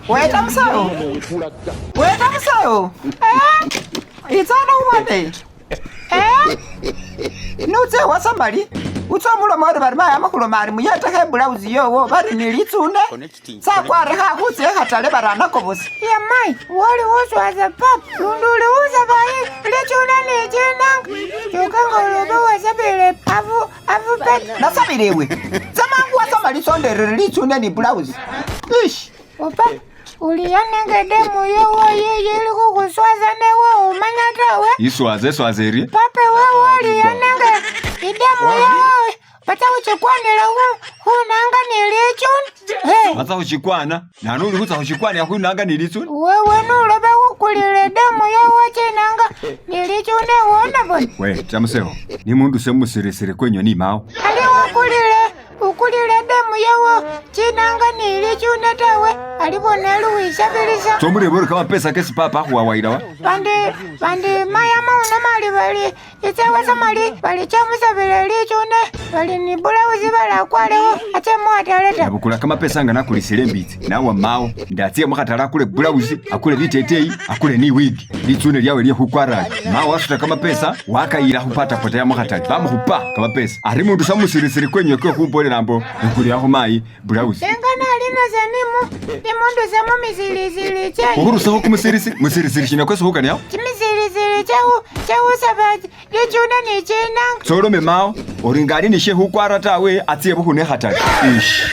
Weta musawo. Weta musawo. Eh? Itsana umwane. Eh? Nutse wasamali. Utsa omuloma ori bari mayi amakhuloma ari muyetekho ebulausi yowo bari ni litsune. Tsakwarekha khutsa ekhatale bari anakobosa. Ye mayi, woli khuswaza papa, lundi uli khusabayi litsune ni chinanga. Kyuka nga ulobe wasabile afu afu peti. Nasabile ewe. Tsa mangu wasamali tsonderere litsune ni bulausi. Ish. Opa, uliya nenge demu yowo yiyi ili khukhuswaza newe umanya tawe. Iswaza eswaza eri. Papa wewe uliya nenge idemu yowo batsa khuchikwanila khunanga ni litsune. Hey. Batsa khuchikwana nani uli khutsa khuchikwanila khunanga ni litsune? Wewe nulobe khukulila idemu yowo chinanga ni litsune wona bona. We chamuseho nimunduse mumusirisiri kwenywe ni mawo. Ali wakulile ukulile demu yowo chinanga ni litsune tawe alibona luwisabilisa. Tsomurebe ori kamapesa kesi papa akhuwawayila wa? Bandi bandi mayama uno mali bali itsewa mali bali chamusabile litsune bali ni bulausi balakwalewo ate muatale ta. Nabukula kamapesa nga nakulisile embitsi nawa mawo ndatsie mukhatale akule bulausi akule biteteyi akule ni wigi litsune lyawe lye khukwara mawo wasuta kamapesa wakayila khupatapota ya mukhatale bamukhupa kamapesa ari mundu samusirisiri kwenywe kwe khumbolela mbo nkulilakho mayi bulausi Senga nalino senimu nimundu semu misilisili chai. ukhurusakho kumusirisiri musirisiri shina kwesi khukaniakho Chimisilisili chau chausaba litsune ni chinanga. Tsolome mawo ori nga ali ni she khukwara tawe atsye bukhuna ekhatale ish.